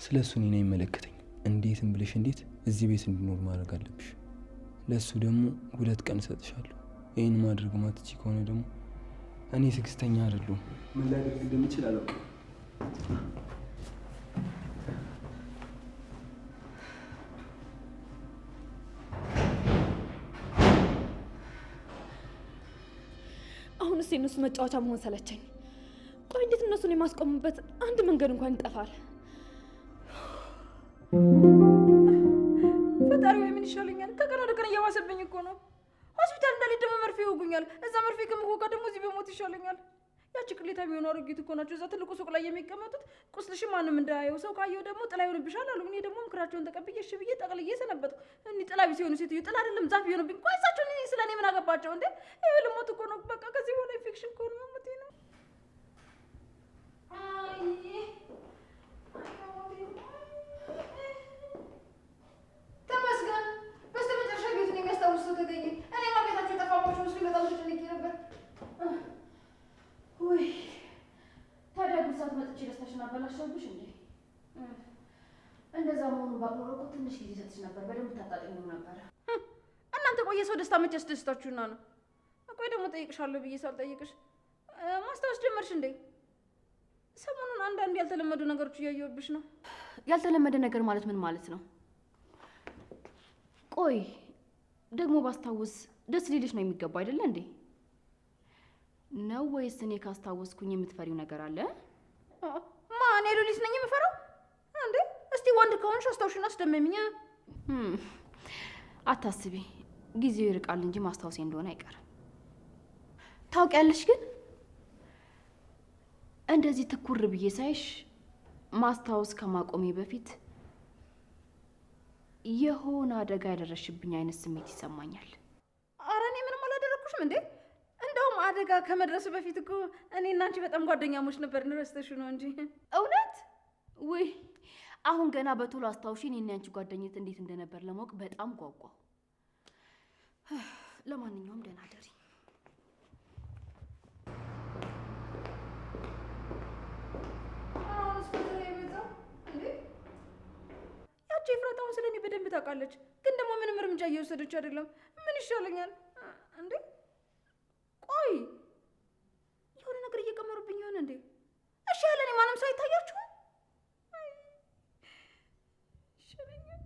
ስለ እሱ እኔን አይመለከተኝም። እንዴትም ብለሽ እንዴት እዚህ ቤት እንድኖር ማድረግ አለብሽ። ለእሱ ደግሞ 2 ቀን እሰጥሻለሁ። ይህን ማድረግ ማትችይ ከሆነ ደግሞ እኔ ትዕግስተኛ አይደለሁም። ምን ላደርግ እንደምችል አላውቅም። አሁንስ የእነሱ መጫወቻ መሆን ሰለቸኝ። ቆይ እንዴት እነሱን የማስቆምበት አንድ መንገድ እንኳን ይጠፋል? ፈጣሪ ወይ ምን ይሻለኛል? ከቀን ወደ ቀን እየባሰብኝ እኮ ነው። ሆስፒታል እንዳልሄድ ደግሞ መርፌ ይወጉኛል። እዛ መርፌ ከምወጋ ደግሞ እዚህ በሞት ይሻለኛል። ያቺ ቅሌታም የሆኑ አሮጊት እኮ ናቸው እዛ ትልቁ ሱቅ ላይ የሚቀመጡት። ቁስልሽ ማንም እንዳያየው፣ ሰው ካየው ደግሞ ጥላ ይሆንብሻል አሉ። እኔ ደግሞ ምክራቸውን ተቀብዬ እሺ ብዬ ጠቅልዬ ሰነበትኩ። እኔ ጥላ ቢስ የሆኑ ሴትዮ ጥላ አይደለም ዛፍ ይሆንብኝ። ቆይ እሳቸው እኔ ስለ እኔ ምን አገባቸው እንዴ? ይሄ ልሞት እኮ ነው። በቃ ከዚህ በኋላ ኢንፌክሽን ከሆነ መሞቴ ነው። አይ ተመስገን፣ በስተመጨረሻ ቤቱን የሚያስታውስ ሰው ተገኘ። እኔማ ቤታቸው የጠፋባቸው መስሎኝ በጣም ተጨንቄ ነበር። ውይ ታዲያ ጉድ ሰዓት መጥቼ ደስታሽን አበላሸሁብሽ እንዴ? እንደዛ መሆኑን ባውቅ ኖሮ እኮ ትንሽ ጊዜ ሰጥሽ ነበር፣ በደንብ ታጣጥሚው ነበር። እናንተ ቆይ የሰው ደስታ መቼ አስደስታችሁና ነው? ቆይ ደግሞ ጠይቅሻለሁ ብዬ ሳልጠይቅሽ ማስታወስ ጀመርሽ እንዴ? ሰሞኑን አንዳንድ ያልተለመዱ ነገሮች እያየሁብሽ ነው። ያልተለመደ ነገር ማለት ምን ማለት ነው? ቆይ ደግሞ ባስታውስ ደስ ሊልሽ ነው የሚገባው አይደለ እንዴ? ነው ወይስ እኔ ካስታወስኩኝ የምትፈሪው ነገር አለ? ማን ሉሊት ነኝ የምፈራው እንዴ? እስቲ ወንድ ከሆንሽ አስታውሽና አስደመሚኝ። አታስቢ፣ ጊዜው ይርቃል እንጂ ማስታወሴ እንደሆነ አይቀርም። ታውቂያለሽ ግን እንደዚህ ትኩር ብዬ ሳይሽ ማስታወስ ከማቆሜ በፊት የሆነ አደጋ ያደረሽብኝ አይነት ስሜት ይሰማኛል። ኧረ እኔ ምንም አላደረኩሽም እንዴ። እንደውም አደጋ ከመድረሱ በፊት እኮ እኔ እና አንቺ በጣም ጓደኛሞች ነበር። ረስተሽው ነው እንጂ። እውነት? ውይ አሁን ገና በቶሎ አስታውሺ። እኔና አንቺ ጓደኝነት እንዴት እንደነበር ለማወቅ በጣም ጓጓሁ። ለማንኛውም ደህና አደሪ። ያቺ ኤፍራታ አሁን ስለኔ በደንብ ታውቃለች፣ ግን ደግሞ ምንም እርምጃ እየወሰደች አይደለም። ምን ይሻለኛል እንዴ? ቆይ የሆነ ነገር እየቀመሩብኝ ይሆን እንዴ? እሺ ያለ እኔ ማንም ሰው አይታያችሁም? ይሻለኛል።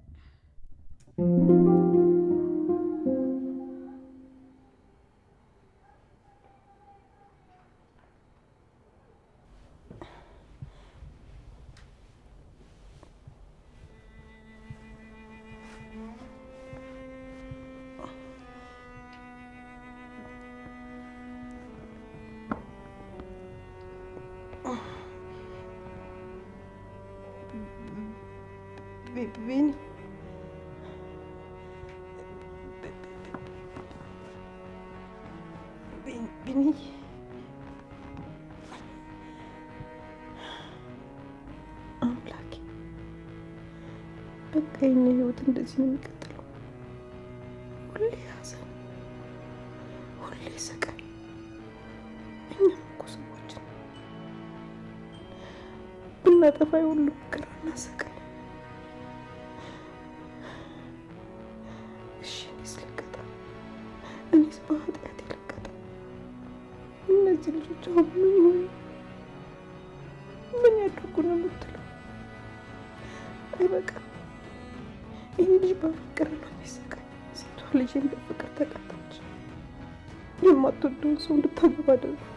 ቢኒ ቢኒ አምላኬ፣ በቃ የኛ ህይወት እንደዚህ ነው የሚቀጥለው። ሁሌ ሐዘን፣ ሁሌ ስቃይ። እኛም እኮ ሰዎች ነን። ብናጠፋ የሁሉ መከራና ስቃይ። እሺ እኔስ ልቀጣ? እኔስ በኃጢአቴ ልቀጣ? እነዚህ ልጆች አሁን ምን ይሆኑ? ምን ያድርጉ ነው የምትለው? አይበቃም። ይህ ልጅ በፍቅር ነው የሚሰቃይ። ሴቷ ልጄን በፍቅር ተቀጣች። የማትወደውን ሰው እንድታገባ አደረገ።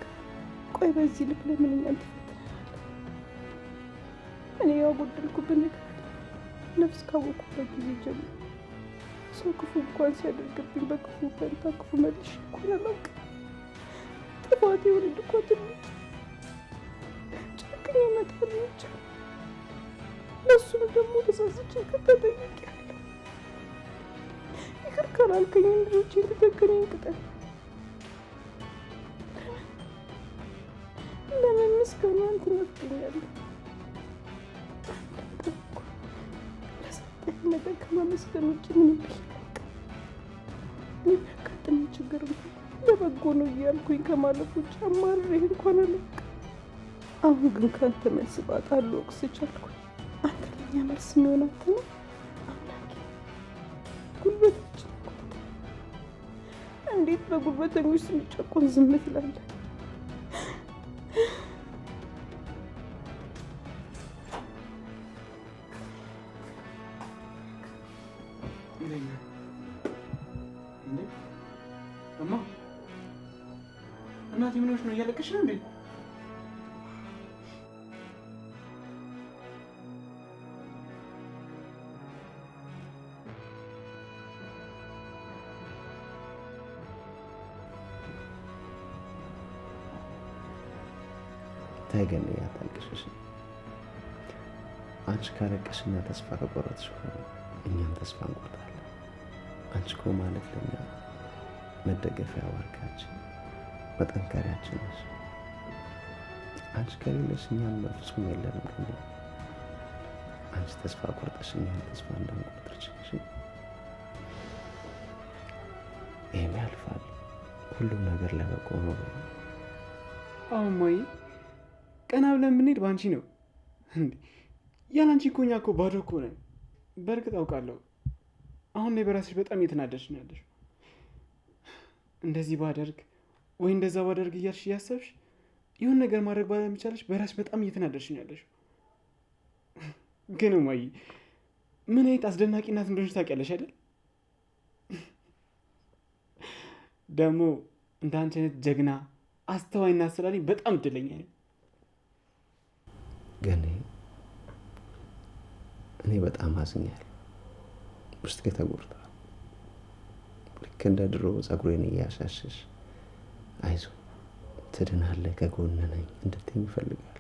ቆይ በዚህ ልክ ለምን እኛን ትፈትነናለህ? እኔ ያጎደልኩብህ ነገር አለ? ነፍስ ካወኩበት ጊዜ ጀምሮ ሰው ክፉ እንኳን ሲያደርግብኝ በክፉ ፈንታ ክፉ መልሼ እንኳን አላውቅም። ጥፋቴ ወለድ እኮ ትልቅ ጨክኜ መጣል ብቻ። ለእሱም ደግሞ ተሳስቼ ይቅርታ ጠይቄያለሁ። ይቅር ካላልከኝም ልጆቼን ትተህ እኔን ቅጣኝ። ለምን ምስጋናን ትነፍገኛለህ? አንድም ቀን እንኳን ለሰጠኸኝ ነገር ከማመስገን ውጭ ምንም ብዬ አላውቅም። የሚያጋጥመኝ ችግር እንኳን ለበጎ ነው እያልኩኝ ከማለፍ ውጭ አማርሬህ እንኳን አላውቅም። አሁን ግን ከአንተ መልስ ባጣ ልወቅስ ቻልኩኝ። አንተ ለእኛ መልስ የሚሆን አንተ ነህ አምላኬ። ጉልበታችን እኮ አንተ ነህ። እንዴት በጉልበተኞች ስንጨቆን ዝም ትላለህ? ይለኛል እንዴ? እማ እናቴ ምን ሆነሽ ነው? እያለቀሽ ነው እንዴ? ተይ ገኒ፣ አታልቅሽ እሺ? አንቺ ካለቀሽና ተስፋ ከቆረጥሽ እኮ እኛም ተስፋ እንቆርጣለን። አንቺ እኮ ማለት ለኛ መደገፊያ ዋርካችን፣ መጠንከሪያችን ነሽ። አንቺ ከሌለሽ እኛም በፍጹም የለንም ገኒ። አንቺ ተስፋ ቆርጠሽ እኛም ተስፋ እንዳንቆርጥ እሺ? ይሄም ያልፋል። ሁሉም ነገር ለበጎ ነው። አሁን እማዬ ቀና ብለን ብንሄድ በአንቺ ነው እንዴ? ያለ አንቺ እኮ እኛ እኮ ባዶ እኮ ነን። በእርግጥ አውቃለሁ አሁን ላይ በራስሽ በጣም እየተናደድሽ ነው ያለሽው። እንደዚህ ባደርግ ወይ እንደዛ ባደርግ እያልሽ እያሰብሽ የሆነ ነገር ማድረግ ባለመቻልሽ በራስሽ በጣም እየተናደድሽ ነው ያለሽው። ግን እማዬ ምን አይነት አስደናቂ እናት እንደሆንሽ ታውቂያለሽ አይደል? ደግሞ እንደ አንቺ አይነት ጀግና አስተዋይ እናት ስላለኝ በጣም እድለኛ ነኝ። ገኒ፣ እኔ በጣም አዝኛለሁ። ውስጤ ተጎድቷል። ልክ እንደ ድሮ ጸጉሬን እያሻሸሽ አይዞህ ትድናለህ፣ ከጎንህ ነኝ እንድትይኝ እፈልጋለሁ።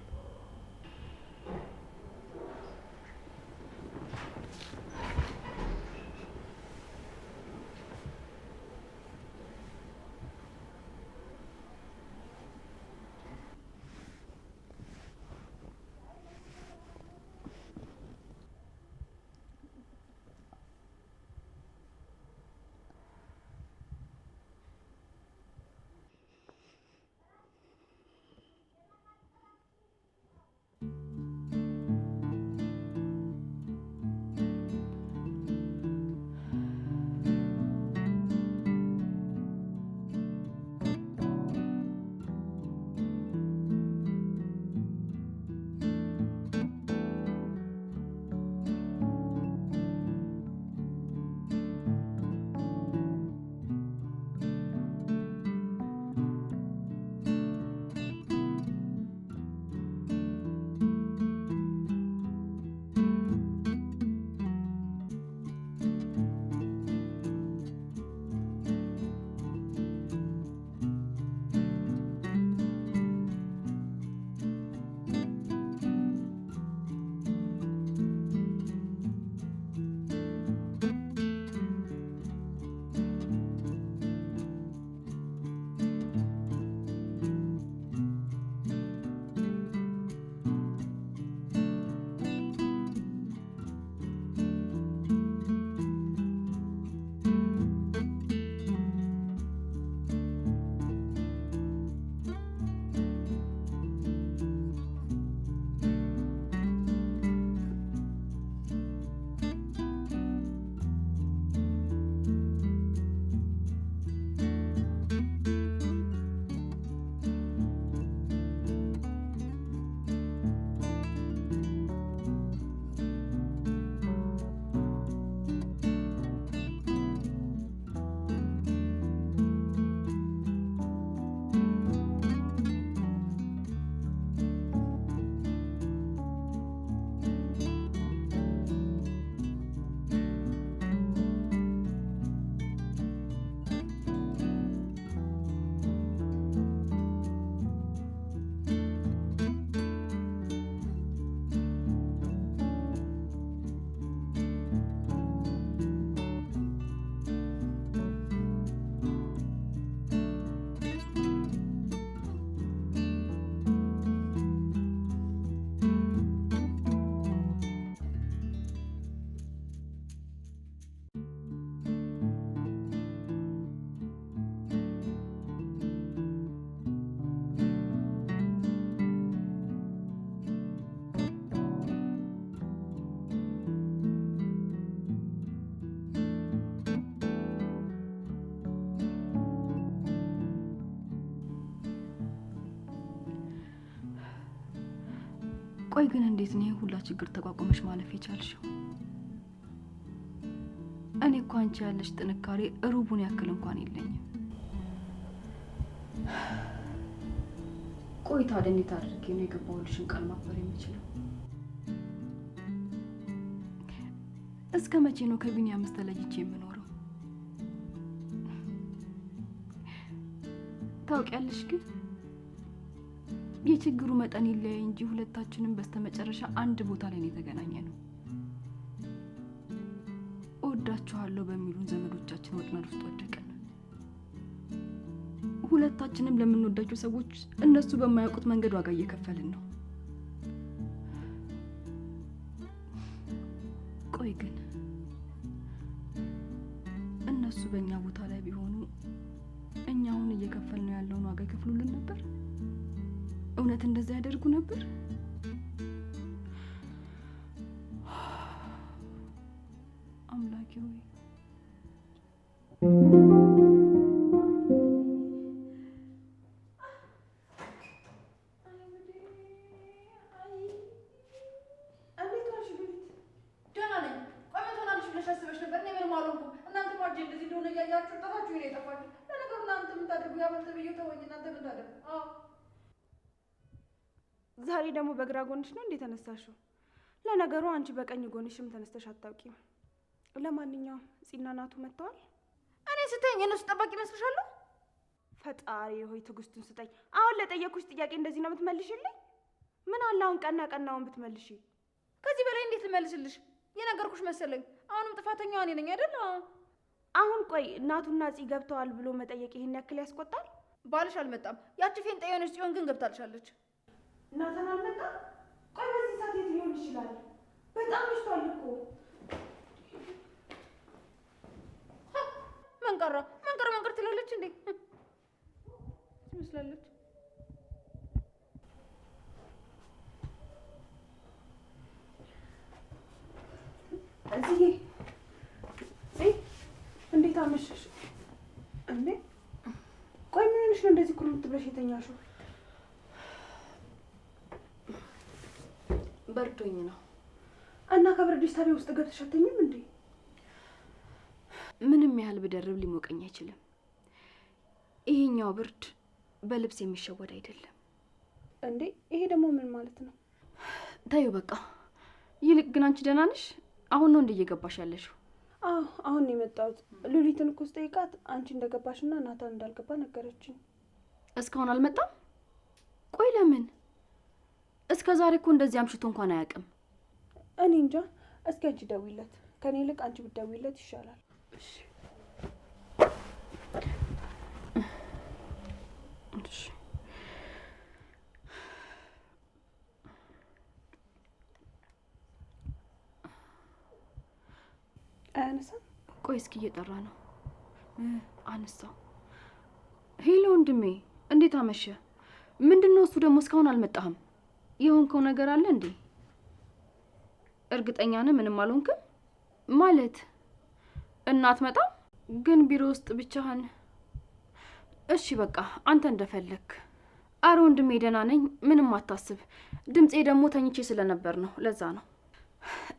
ቆይ ግን እንዴት ነው ይሄ ሁላ ችግር ተቋቁመሽ ማለፍ የቻልሽው? እኔ እኮ አንቺ ያለሽ ጥንካሬ ሩቡን ያክል እንኳን የለኝም። ቆይ ታዲያ እንዴት አድርጌ ነው የገባሁልሽን ቃል ማክበር የምችለው? እስከ መቼ ነው ከቢኒያምስ ተለይቼ የምኖረው? ታውቂያለሽ ግን የችግሩ መጠን ይለያይ እንጂ ሁለታችንም በስተመጨረሻ አንድ ቦታ ላይ ነው የተገናኘነው። እወዳችኋለሁ በሚሉን ዘመዶቻችን ወጥመድ ውስጥ ወደቅን። ሁለታችንም ለምንወዳቸው ሰዎች እነሱ በማያውቁት መንገድ ዋጋ እየከፈልን ነው። ቆይ ግን እነሱ በእኛ ቦታ ላይ ቢሆኑ እኛ አሁን እየከፈልነው ያለውን ዋጋ ይከፍሉልን ነበር? እውነት እንደዛ ያደርጉ ነበር? አምላኬ ሆይ ዛሬ ደግሞ በግራ ጎንሽ ነው እንዴ ተነሳሽው? ለነገሩ አንቺ በቀኝ ጎንሽም ተነስተሽ አታውቂም። ለማንኛውም ጽና ናቱ መጥተዋል። እኔ ስተኝ የነሱ ጠባቂ መስልሻለሁ? ፈጣሪ ሆይ ትዕግስቱን ስጠኝ። አሁን ለጠየኩሽ ጥያቄ እንደዚህ ነው የምትመልሽልኝ? ምን አለ አሁን ቀና ቀናውን ብትመልሺ። ከዚህ በላይ እንዴት ልመልስልሽ? የነገርኩሽ መሰለኝ። አሁንም ጥፋተኛዋ እኔ ነኝ አይደል? አሁን ቆይ ናቱና ጽ ገብተዋል ብሎ መጠየቅ ይሄን ያክል ያስቆጣል? ባልሽ አልመጣም። ያቺ ፌንጣ የሆነች ጽዮን ግን ገብታልሻለች። ናታን አልመጣም? ቆይ በዚህ ሰዓት የት ሊሆን ይችላል? በጣም መሽቷል እኮ። መንቀራ መንቀር መንቀር ትላለች እንዴ ትመስላለች። እዚህ እንዴት አመሸሽ? እንዴ ቆይ ምን ሆነሽ ነው እንደዚህ ኩርምት ብለሽ የተኛሽው? በርዶኝ ነው። እና ከብርድሽ ታዲያ ውስጥ ገብተሽ አትተኝም እንዴ? ምንም ያህል ብደርብ ሊሞቀኝ አይችልም። ይሄኛው ብርድ በልብስ የሚሸወድ አይደለም። እንዴ ይሄ ደግሞ ምን ማለት ነው? ታዩ በቃ። ይልቅ ግን አንቺ ደህና ነሽ? አሁን ነው እንደ እየገባሽ ያለሽው? አዎ አሁን ነው የመጣሁት። ሉሊትን እኮ ስጠይቃት አንቺ እንደገባሽና ናታን እንዳልገባ ነገረችኝ። እስካሁን አልመጣም? ቆይ ለምን? እስከ ዛሬ እኮ እንደዚህ አምሽቶ እንኳን አያውቅም። እኔ እንጃ። እስኪ አንቺ ደውይለት። ከኔ ይልቅ አንቺ ብትደውይለት ይሻላል። እሺ እሺ። አያነሳም? ቆይ እስኪ እየጠራ ነው። አነሳው። Hello ወንድሜ፣ እንዴት አመሸ? ምንድነው እሱ ደግሞ እስካሁን አልመጣህም? የሆንከው ነገር አለ እንዴ? እርግጠኛ ነህ ምንም አልሆንክም? ማለት እናት መጣም ግን ቢሮ ውስጥ ብቻህን? እሺ በቃ አንተ እንደፈለክ። አረ ወንድሜ ደህና ነኝ፣ ምንም አታስብ። ድምጼ ደግሞ ተኝቼ ስለነበር ነው፣ ለዛ ነው።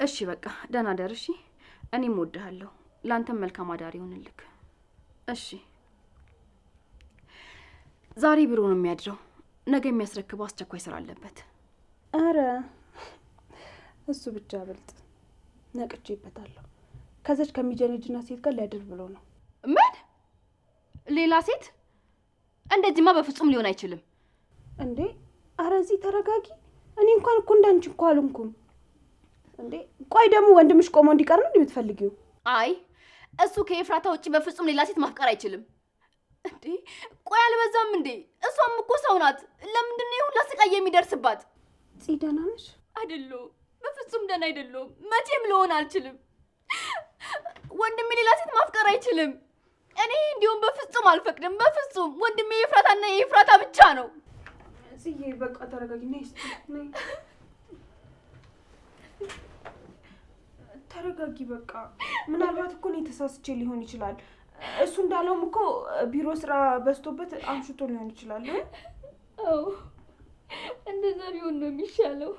እሺ በቃ ደህና ደር። እሺ እኔም እወድሃለሁ። ላንተም መልካም አዳር ይሁንልክ። እሺ ዛሬ ቢሮ ነው የሚያድረው። ነገ የሚያስረክበው አስቸኳይ ስራ አለበት። አረ እሱ ብቻ ብልጥ፣ ነቅቼበታለሁ። ከዛች ከሚጀነጅና ሴት ጋር ሊያድር ብሎ ነው። ምን? ሌላ ሴት? እንደዚህማ በፍጹም ሊሆን አይችልም። እንዴ አረ እዚህ ተረጋጊ። እኔ እንኳን እኮ እንዳንቺ እኮ አልሆንኩም። እንዴ ቆይ ደግሞ ወንድምሽ ቆሞ እንዲቀር ነው የምትፈልጊው? አይ እሱ ከኤፍራታ ውጪ በፍጹም ሌላ ሴት ማፍቀር አይችልም። እንዴ ቆይ አልበዛም እንዴ? እሷም እኮ ሰው ናት። ለምንድን ነው ሁላ ስቃይ የሚደርስባት? ጽ ደህና ነሽ? አይደለሁም፣ በፍጹም ደህና አይደለሁም። መቼም ልሆን አልችልም። ወንድሜ ሌላ ሴት ማፍቀር አይችልም። እኔ እንዲሁም በፍጹም አልፈቅድም። በፍጹም ወንድሜ የኤፍራታና የኤፍራታ ብቻ ነው። ጽዬ በቃ ተረጋጊ። ነይ እስኪ ነይ፣ ተረጋጊ በቃ። ምናልባት እኮ እኔ ተሳስቼ ሊሆን ይችላል። እሱ እንዳለውም እኮ ቢሮ ስራ በዝቶበት አምሽቶ ሊሆን ይችላል። አዎ እንደዛ ቢሆን ነው የሚሻለው።